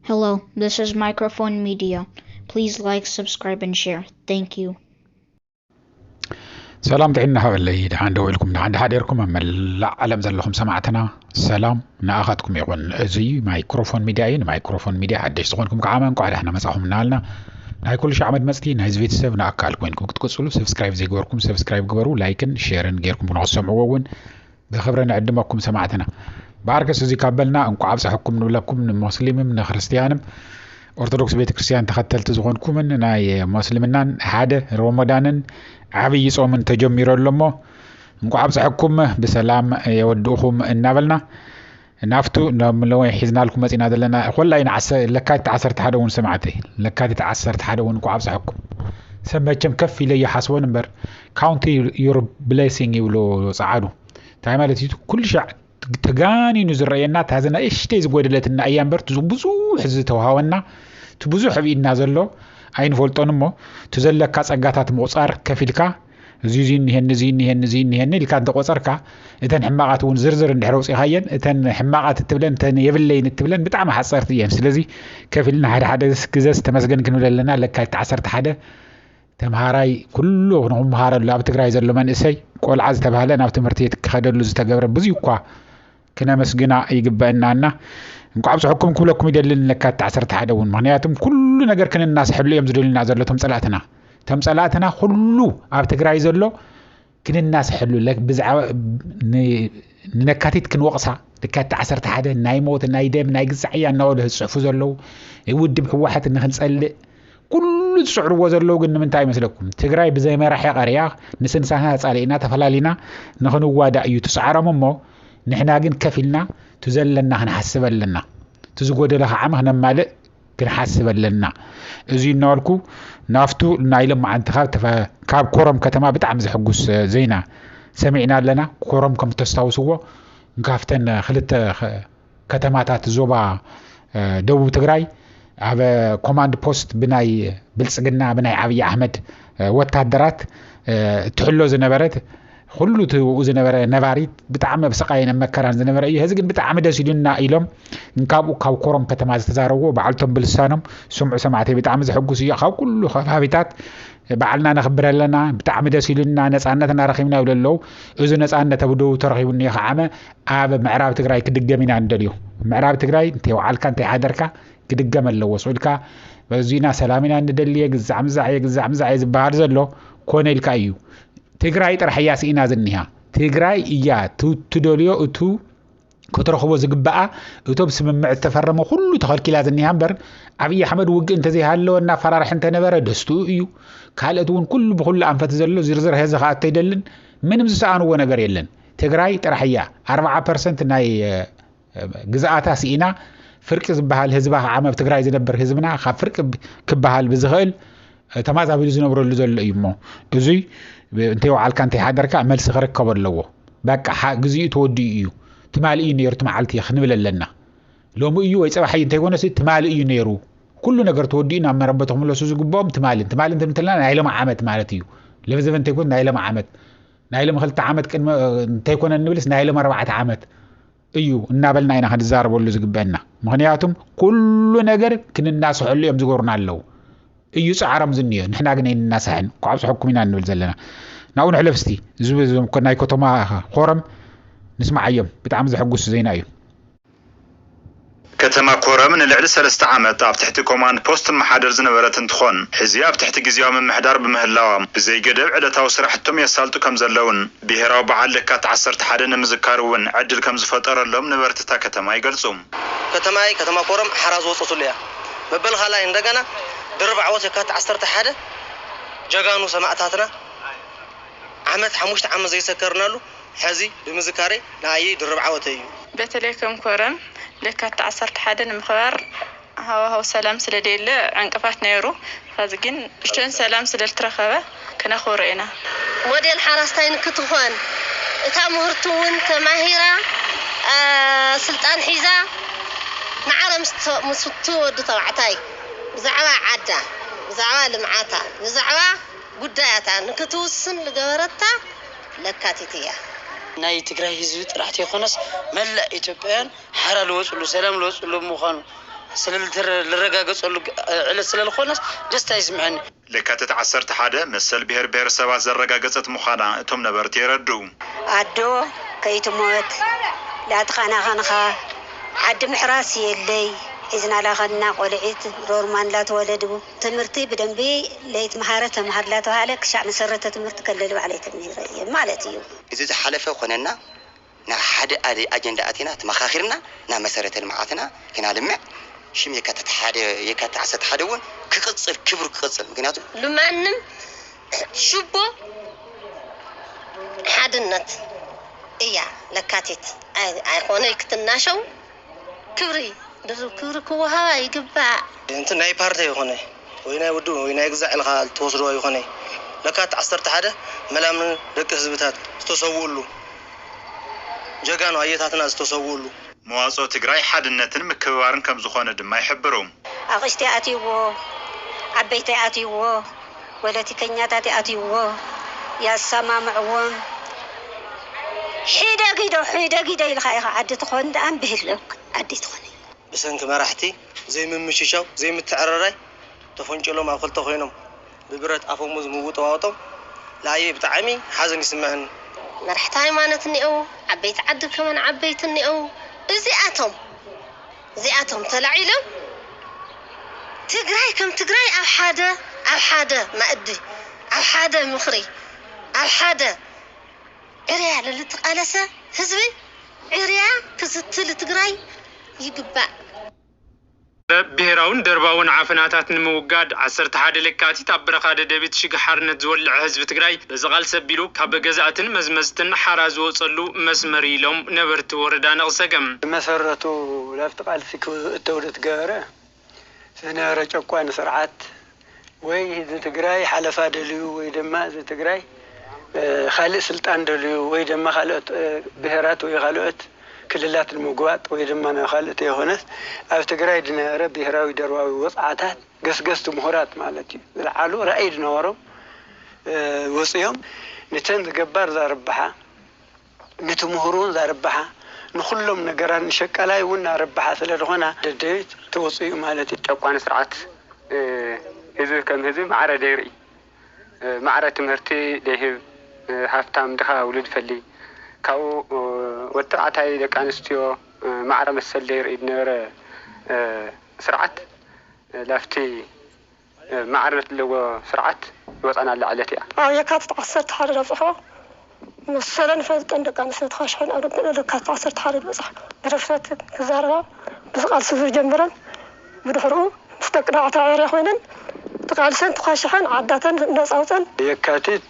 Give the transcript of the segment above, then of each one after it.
Hello, this is Microphone Media. Please like, subscribe, and share. Thank you. ሰላም ጥዕና ሃበለይ። ደሓን ደው ኢልኩም፣ ደሓን ደሓን ደርኩም ኣብ መላእ ዓለም ዘለኹም ሰማዕትና፣ ሰላም ንኣኻትኩም ይኹን። እዚ ማይክሮፎን ሚድያ እዩ። ንማይክሮፎን ሚድያ ሓደሽ ዝኾንኩም ከዓ እንኳዕ ደሕና መጻኹም እናበልና፣ ናይ ኩሉ ሻዕ መድመፅቲ ናይዚ ቤተሰብ ንኣካል ኮይንኩም ክትቅፅሉ፣ ሰብስክራይብ ዘይገበርኩም ሰብስክራይብ ግበሩ፣ ላይክን ሼርን ጌርኩም ንክትሰምዕዎ እውን ብኽብሪ ንዕድመኩም ሰማዕትና። ብኣርከስ እዚ ካብ በልና እንኳዕ ኣብፀሐኩም ንብለኩም፣ ንሞስሊምም ንክርስትያንም ኦርቶዶክስ ቤተክርስትያን ተኸተልቲ ዝኾንኩምን ናይ ሞስልምናን ሓደ ሮሞዳንን ዓብዪ ጾምን ተጀሚሩ ኣሎ እሞ እንኳዕ ኣብፀሐኩም፣ ብሰላም የወድእኹም እናበልና ናብቱ ነምለወ ሒዝናልኩም መፂና ዘለና። ኮላይ ንዓሰ ለካቲት ዓሰርተ ሓደ እውን ሰማዕተይ፣ ለካቲት ዓሰርተ ሓደ እውን እንኳዕ ኣብፀሐኩም። ሰብ መቸም ከፍ ኢለ ይሓስቦን እምበር count your blessing ይብሉ ፀዓዱ። እንታይ ማለት እዩ? ኩሉ ሻዕ ተጋኒኑ ዝረኣየና እታ ዝና እሽተይ ዝጎደለትና እያ እምበር፣ እቲ ብዙሕ ዝተውሃበና፣ እቲ ብዙሕ ኣብ ኢድና ዘሎ ኣይንፈልጦን እሞ፣ እቲ ዘለካ ጸጋታት ምቑጻር ከፊልካ፣ እዚ እዚ እኒሄኒ፣ እዚ እኒሄኒ፣ እዚ እኒሄኒ ኢልካ እንተቆጸርካ፣ እተን ሕማቓት እውን ዝርዝር እንድሕር ኣውጺኻየን፣ እተን ሕማቓት እትብለን፣ እተን የብለይን እትብለን ብጣዕሚ ሓጸርቲ እየን። ስለዚ ከፊልና ሓደ ሓደ ግዘ ዝተመስገን ክንብል ኣለና። ለካቲት ዓሰርተ ሓደ ተምሃራይ ኩሉ ንኽምሃረሉ፣ ኣብ ትግራይ ዘሎ መንእሰይ ቆልዓ ዝተባህለ ናብ ትምህርቲ ቤት ክኸደሉ ዝተገብረ ብዙይ እኳ ክነመስግና ይግበአና እና እንኳዕ ኣብፅሐኩም ክብለኩም ይደሊ ለካቲት ዓሰርተ ሓደ እውን። ምኽንያቱም ኩሉ ነገር ክንናስሐሉ እዮም ዝደልዩና ዘሎ እቶም ፀላእትና። እቶም ፀላእትና ኩሉ ኣብ ትግራይ ዘሎ ክንናስሐሉ ለ-፣ ብዛዕባ ን-፣ ንለካቲት ክንወቕሳ፣ ለካቲት ዓሰርተ ሓደ ናይ ሞት፣ ናይ ደም፣ ናይ ግዛዕ እያ እናበሉ ዝፅሕፉ ዘለዉ፣ ውድብ ህወሓት ንክንፀልእ ኩሉ ዝፅዕርዎ ዘለዉ ግን ንምንታይ ይመስለኩም? ትግራይ ብዘይ መራሒ ቀርያ ንስንሳና ተፃሊእና ተፈላሊና ንክንዋዳእ እዩ ትፅዓሮም እሞ ንሕና ግን ከፍ ኢልና እቲ ዘለና ክንሓስብ ኣለና። እቲ ዝጎደለ ከዓ ክነማልእ ክንሓስብ ኣለና። እዚ እናበልኩ ናብቱ ናይ ሎማዓንቲ ካብ ተፈ-፣ ካብ ኮረም ከተማ ብጣዕሚ ዘሕጉስ ዜና ሰሚዕና ኣለና። ኮረም ከም ተስታውስዎ ካብተን ክልተ ከ-፣ ከተማታት ዞባ ደቡብ ትግራይ ኣብ ኮማንድ ፖስት ብናይ ብልፅግና ብናይ ዓብዪ ኣሕመድ ወታደራት ትሕሎ ዝነበረት ኩሉ እቲ ዝነበረ ነባሪት ብጣዕሚ ኣብ ስቃይን ኣብ መከራን ዝነበረ እዩ። ሕዚ ግን ብጣዕሚ ደስ ኢሉና ኢሎም ካብኡ ካብ ኮረም ከተማ ዝተዛረብዎ በዓልቶም ብልሳኖም ስምዑ ሰማዕተይ ብጣዕሚ ዘሕጉስ እዩ። ካብ ኩሉ ከባቢታት በዓልና ነኽብር ኣለና፣ ብጣዕሚ ደስ ኢሉና፣ ነፃነትና ረኺብና ይብሉ ኣለዉ። እዚ ነፃነት ኣብ ደቡብ ተረኺቡ እኒኦ ከዓመ ኣብ ምዕራብ ትግራይ ክድገም ኢና ንደልዮ። ምዕራብ ትግራይ እንተይወዓልካ እንተይሓደርካ ክድገም ኣለዎ። ስቕ ኢልካ በዚ ኢና ሰላም ኢና ንደሊ፣ የግዛዕ ምዛዕ፣ የግዛዕ ምዛዕ እዩ ዝበሃል ዘሎ። ኮነ ኢልካ እዩ። ትግራይ ጥራሕ እያ ስኢና ዝኒሃ። ትግራይ እያ ቱ-፣ ትደልዮ እቱ ክትረኽቦ ዝግበኣ እቶም ስምምዕ እተፈረመ ኩሉ ተኸልኪላ ዝኒሃ እምበር ኣብይ ኣሕመድ ውግእ እንተዘይሃለወ እናፈራርሐ እንተነበረ ደስትኡ እዩ። ካልኦት እውን ኩሉ ብኩሉ ኣንፈት ዘሎ ዝርዝር ሄዚ ክኣቶ ኣይደልን። ምንም ዝሰኣንዎ ነገር የለን። ትግራይ ጥራሕ እያ ኣርብዓ ፐርሰንት ናይ ግዝኣታ ስኢና ፍርቂ ዝበሃል ህዝባ ከዓ ኣብ ትግራይ ዝነብር ህዝብና ካብ ፍርቂ ክበሃል ብዝኽእል ተማዛቢሉ ዝነብረሉ ዘሎ እዩ እሞ እዙይ እንተይወዓልካ እንተይሓደርካ መልሲ ክርከቦ ኣለዎ። በቃ ሓ-፣ ግዚኡ ተወዲኡ እዩ። ትማሊ እዩ ነይሩ እቲ መዓልቲ ክንብል ኣለና። ሎሚ እዩ ወይ ፅባሕ እዩ እንተይኮነስ ትማሊ እዩ ነይሩ። ኩሉ ነገር ተወዲኡ ናብ መረበቱ ክምለሱ ዝግብኦም ትማሊ። ትማሊ እንትንትልና ናይ ሎሚ ዓመት ማለት እዩ። ለብዘበ እንተይኮነ ናይ ሎሚ ዓመት። ናይ ሎሚ ክልተ ዓመት ቅድሚ እንተይኮነ እንብልስ ናይ ሎሚ ኣርባዕተ ዓመት እዩ እናበልና ኢና ክንዛረበሉ ዝግበአና። ምኽንያቱም ኩሉ ነገር ክንናስሐሉ እዮም ዝገብሩና ኣለዉ። እዩ ፃዕሮም ዝንዮ። ንሕና ግን ኣይንናስሐን። እንኳዕ ኣብፅሐኩም ኢና እንብል ዘለና። ናብኡ ንሕለፍ እስቲ። እዚ፣ እዞም ናይ ከተማ ኮረም ንስማዓዮም። ብጣዕሚ ዘሐጉስ ዜና እዩ። ከተማ ኮረም ንልዕሊ ሰለስተ ዓመት ኣብ ትሕቲ ኮማንድ ፖስት ትመሓደር ዝነበረት እንትኾን፣ ሕዚ ኣብ ትሕቲ ግዝያዊ ምምሕዳር ብምህላዋ፣ ብዘይ ገደብ ዕለታዊ ስራሕቶም የሳልጡ ከም ዘለውን፣ ብሄራዊ በዓል ለካቲት ዓሰርተ ሓደ ንምዝካር እውን ዕድል ከም ዝፈጠረሎም ነበርቲ እታ ከተማ ይገልጹ። ከተማይ፣ ከተማ ኮረም ሓራ ዝወጸትሉ እያ። መበል ካልኣይ እንደገና ድርብ ዓወት የካቲት ዓሰርተ ሓደ ጀጋኑ ሰማእታትና ዓመት፣ ሓሙሽተ ዓመት ዘይሰከርናሉ፣ ሕዚ ብምዝካረይ ንኣየይ ድርብ ዓወተይ እዩ። በተለይ ከም ኮረም ለካቲት ዓሰርተ ሓደ ንምኽባር ሃዋህው ሰላም ስለ ደየለ ዕንቅፋት ነይሩ። ሕዚ ግን እሽተን ሰላም ስለ ልትረኸበ ክነኽብሮ ኢና። ሞዴል ሓራስታይ ንክትኾን፣ እታ ምህርቱ እውን ተማሂራ፣ አ፣ ስልጣን ሒዛ፣ ማዕረ ምስ ተ-፣ ምስ እቲ ወዲ ተባዕታይ ብዛዕባ ዓዳ፣ ብዛዕባ ልምዓታ፣ ብዛዕባ ጉዳያታ ንክትውስን ዝገበረታ ለካቲት እያ። ናይ ትግራይ ህዝቢ ጥራሕ ተይኮነስ መላእ ኢትዮጵያውያን ሓራ ዝወፅሉ፣ ሰላም ዝወፅሉ ምዃኑ ስለ ልረጋገጸሉ ዕለት ስለ ዝኾነስ ደስታ ይስምዐኒ። ለካቲት ዓሰርተ ሓደ መሰል ብሔር ብሔረሰባት ዘረጋገጸት ምዃና እቶም ነበርቲ የረድኡ። ኣዶ ከይትሞት ላትኻና ኸንኻ ዓዲ ምሕራስ የለይ ሒዝና ላኸና ቆልዒት ሮርማን ላተወለዱ ትምህርቲ ብደንቢ ለይትምሃረ ተምሃር ላተባሃለ ክሻዕ መሰረተ ትምህርቲ ከለሊ ባዕለይ ተምሂረ እየ ማለት እዩ። እዚ ዝሓለፈ ኮነና ናብ ሓደ ኣደ ኣጀንዳ ኣቲና ተመኻኺርና ናብ መሰረተ ልምዓትና ክናልምዕ ሽም የካትት ሓደ የካትት ዓሰርተ ሓደ እውን ክቕፅል ክብሩ ክቕፅል ምክንያቱ ልማንም ሽቦ ሓድነት እያ ለካቲት ኣይኾነይ ክትናሸው ክብሪ ብዙ ክብሪ ክወሃባ ይግባእ። እንት ናይ ፓርቲ ይኾነ ወይ ናይ ውድብ ወይ ናይ ግዛዕ ኢልካ ትወስዶ ይኾነ ለካት ዓሰርተ ሓደ መላምኒ ደቂ ህዝብታት ዝተሰውእሉ ጀጋኑ ኣየታትና ዝተሰውእሉ። መዋፅኦ ትግራይ ሓድነትን ምክብባርን ከምዝኾነ ድማ ይሕብሩ። ኣቕሽቲ ኣትይዎ፣ ዓበይቲ ኣትይዎ፣ ፖለቲከኛታት ኣትይዎ፣ ያሰማምዕዎም። ሒደጊዶ ሒደጊዶ ኢልካ ኢኻ ዓዲ ትኾን ደኣ ብህልክ ዓዲ ትኾን። ብሰንኪ መራሕቲ ዘይምምሽሻው ዘይምትዕርራይ ተፈንጭሎም ኣብ ክልተ ኮይኖም ብብረት ኣፈሙዝ ምውጥዋጦም ለኣየ ብጣዕሚ ሓዘን ይስምዐኒ። መራሕቲ ሃይማኖት እኒአው፣ ዓበይቲ ዓዲ ከማን ዓበይቲ እኒአው። እዚኣቶም እዚኣቶም ተላዒሎም ትግራይ ከም ትግራይ ኣብ ሓደ ኣብ ሓደ መኣዲ ኣብ ሓደ ምኽሪ ኣብ ሓደ ዕርያ ለልትቓለሰ ህዝቢ ዕርያ ክዝቲ ልትግራይ ይግባእ። ብሔራውን ደርባውን ዓፈናታት ንምውጋድ ዓሰርተ ሓደ ለካቲት ኣብ በረኻ ደደቢት ሽግ ሓርነት ዝወለዐ ህዝቢ ትግራይ በዚ ቃልሲ ኣቢሉ ካብ ገዛእትን መዝመዝትን ሓራ ዝወፀሉ መስመር ኢሎም ነበርቲ ወረዳ ነቕሰገም። ብመሰረቱ ናብቲ ቃልሲ ክእተው ዝገበረ ዝነበረ ጨቋኒ ስርዓት ወይ ህዝቢ ትግራይ ሓለፋ ደልዩ ወይ ድማ ህዝቢ ትግራይ ካልእ ስልጣን ደልዩ ወይ ድማ ካልኦት ብሄራት ወይ ካልኦት ክልላት ንምጉባጥ ወይ ድማ ናብ ካልእ ተይኾነስ ኣብ ትግራይ ዝነበረ ብሄራዊ ደርባዊ ወፅዓታት ገስገስቲ ምሁራት ማለት እዩ ዝለዓሉ ራእይ ዝነበሮም ወፅዮም ንተን ዝገባር ዘርብሓ ንትምህሩ እውን ዘርብሓ ንኹሎም ነገራት ንሸቃላይ እውን ኣረብሓ ስለ ዝኾና ደደቢት ተወፂኡ ማለት እዩ። ጨቋኒ ስርዓት ህዝቢ ከም ህዝቢ ማዕረ ደይርኢ፣ ማዕረ ትምህርቲ ደይህብ፣ ሃፍታም ድኻ ውሉድ ፈሊ፣ ካብኡ ወዲ ተባዕታይ ደቂ ኣንስትዮ ማዕረ መሰል ደይርኢ ዝነበረ ስርዓት ላፍቲ ማዕርነት ዘለዎ ስርዓት ዝወፃናላ ዕለት እያ። ኣብ የካቲት ዓሰርተ ሓደ ነብፅሖ መሰለን ፈልጠን ደቂ ኣንስትዮ ተኻሽሐን ኣብ ልዕሊ ለካቲት ዓሰርተ ሓደ ዝበፅሓ ብድፍረት ክዛረባ ብዚ ቃልሲ ዝጀመረን ብድሕርኡ ምስ ደቂ ተባዕትዮ ዕርያ ኮይነን ተቃሊሰን ተዃሽሐን ዓዳተን ነፃ ኣውፀን። የካቲት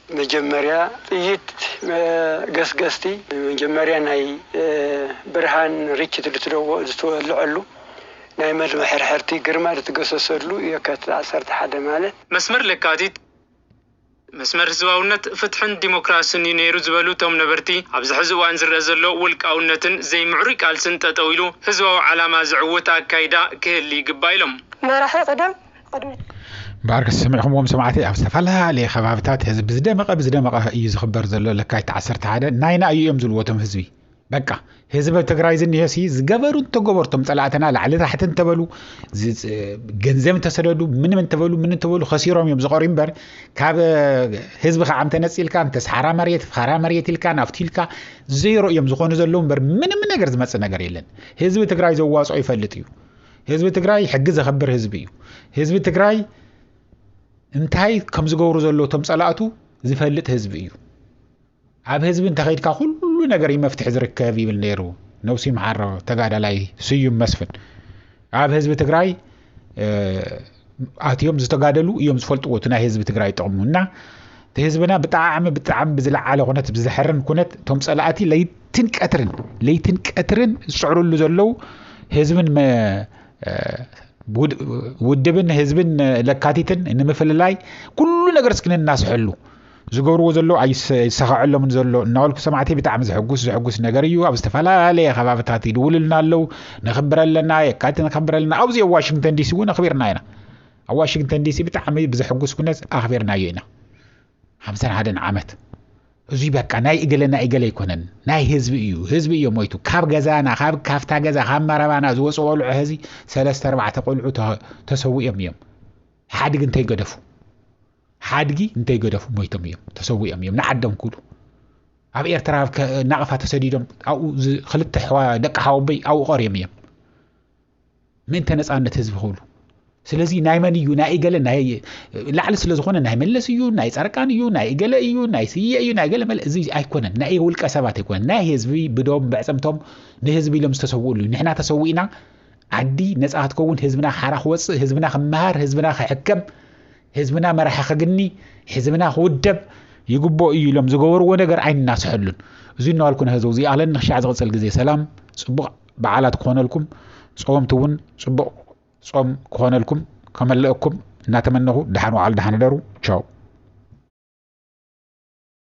መጀመርያ ጥይት ገስገስቲ መጀመርያ ናይ ብርሃን ርችት ልትወልዐሉ ናይ መድመ ሕርሕርቲ ግርማ ልትገሰሰሉ የካቲት ዓሰርተ ሓደ ማለት። መስመር ለካቲት መስመር ህዝባውነት፣ ፍትሕን ዲሞክራስን እዩ ነይሩ ዝበሉ እቶም ነበርቲ፣ ኣብዚ ሕዚ እዋን ዝረአ ዘሎ ውልቃውነትን ዘይምዕሩይ ቃልስን ጠጠው ኢሉ ህዝባዊ ዓላማ ዘዕውት ኣካይዳ ክህሊ ይግባእ ኢሎም። መራሒ ቅደም ቅድሚት። እምበኣርከስ ሰሚዕኹምዎም ሰማዕቲ ኣብ ዝተፈላለየ ከባብታት ሕዚ ብዝደመቐ ብዝደመቐ እዩ ዝኽበር ዘሎ ለካቲት ዓሰርተ ሓደ ናይና እዩ እዮም ዝብልዎ እቶም ህዝቢ። በቃ ህዝቢ ትግራይ ዝኒሀ ሲ ዝገበሩ እንተገበሩ እቶም ፀላእትና ላዕሊ ታሕቲ እንተበሉ ገንዘብ እንተሰደዱ ምንም እንተበሉ ምን እንተበሉ ከሲሮም እዮም ዝቐርዩ እምበር ካብ ህዝቢ ከዓ እንተነፂልካ እንተስ ሓራ መሬት ፋራ መሬት ኢልካ ናፍቲ ኢልካ ዜሮ እዮም ዝኾኑ ዘለዉ እምበር ምንም ነገር ዝመፅእ ነገር የለን። ህዝቢ ትግራይ ዘዋፅኦ ይፈልጥ እዩ። ህዝቢ ትግራይ ሕጊ ዘኸብር ህዝቢ እዩ። ህዝቢ ትግራይ እንታይ ከም ዝገብሩ ዘለዉ እቶም ፀላእቱ ዝፈልጥ ህዝቢ እዩ። ኣብ ህዝቢ እንተኸይድካ ኩሉ ነገር እዩ መፍትሒ ዝርከብ ይብል ነይሩ ነብሱ ይምሓሮ ተጋዳላይ ስዩም መስፍን። ኣብ ህዝቢ ትግራይ ኣትዮም ዝተጋደሉ እዮም ዝፈልጥዎ እቲ ናይ ህዝቢ ትግራይ ጥቕሙ እና እቲ ህዝብና ብጣዕሚ ብጣዕሚ ብዝለዓለ ኩነት ብዘሕርን ኩነት እቶም ፀላእቲ ለይትን ቀትርን ለይትን ቀትርን ዝፅዕርሉ ዘለዉ ህዝብን ውድብን ህዝብን ለካቲትን ንምፍልላይ ኩሉ ነገር እስኪ ነናስሐሉ ዝገብርዎ ዘለዉ ኣይሰኻዐሎምን ዘሎ እናበልኩ ሰማዕተይ ብጣዕሚ ዘሕጉስ ዘሕጉስ ነገር እዩ። ኣብ ዝተፈላለየ ከባብታት ይድውሉልና ኣለዉ። ነኽብር ኣለና፣ የካቲት ነኽብር ኣለና። ኣብዚ ኣብ ዋሽንግተን ዲሲ እውን ኣኽቢርና ኢና። ኣብ ዋሽንግተን ዲሲ ብጣዕሚ ብዘሕጉስ ኩነት ኣኽቢርናዮ ኢና። ሓምሳን ሓደን ዓመት እዙይ በቃ ናይ እገለ ናይ እገለ ኣይኮነን፣ ናይ ህዝቢ እዩ። ህዝቢ እዮም ሞይቱ። ካብ ገዛና ካብ ካብታ ገዛ ካብ መረባና ዝወፁ ቆልዑ ሕዚ ሰለስተ ኣርባዕተ ቆልዑ ተሰዊኦም እዮም። ሓድጊ እንተይገደፉ ሓድጊ እንተይገደፉ ሞይቶም እዮም፣ ተሰዊኦም እዮም ንዓዶም ክብሉ። ኣብ ኤርትራ ናቕፋ ተሰዲዶም ኣብኡ ክልተ ሕዋ ደቂ ሓወቦይ ኣብኡ ቀርዮም እዮም ምእንተ ነፃነት ህዝቢ ክብሉ። ስለዚ ናይ መን እዩ ናይ እገለ ናይ ላዕሊ ስለ ዝኾነ ናይ መለስ እዩ ናይ ፃድቃን እዩ ናይ እገለ እዩ ናይ ስየ እዩ ናይ ገለ መለ እዚ ኣይኮነን። ናይ ውልቀ ሰባት ኣይኮነን። ናይ ህዝቢ ብደም ብዕፅምቶም ንህዝቢ ኢሎም ዝተሰውእሉ እዩ። ንሕና ተሰዊእና ዓዲ ነፃ ክትከውን ህዝብና ሓራ ክወፅእ ህዝብና ክመሃር ህዝብና ክሕከም ህዝብና መራሒ ክግኒ ህዝብና ክውደብ ይግብኦ እዩ ኢሎም ዝገበርዎ ነገር ኣይናስሐሉን። እዚ እናበልኩ ንህዝቡ እዚኣ ኣለኒ ክሻዕ ዝቕፅል ግዜ ሰላም። ፅቡቕ በዓላት ክኾነልኩም። ፆምቲ እውን ፅቡቕ ፆም ክኾነልኩም ከመልአኩም እናተመነኹ ደሓን ዋዕሉ ደሓን ሕደሩ። ቻው።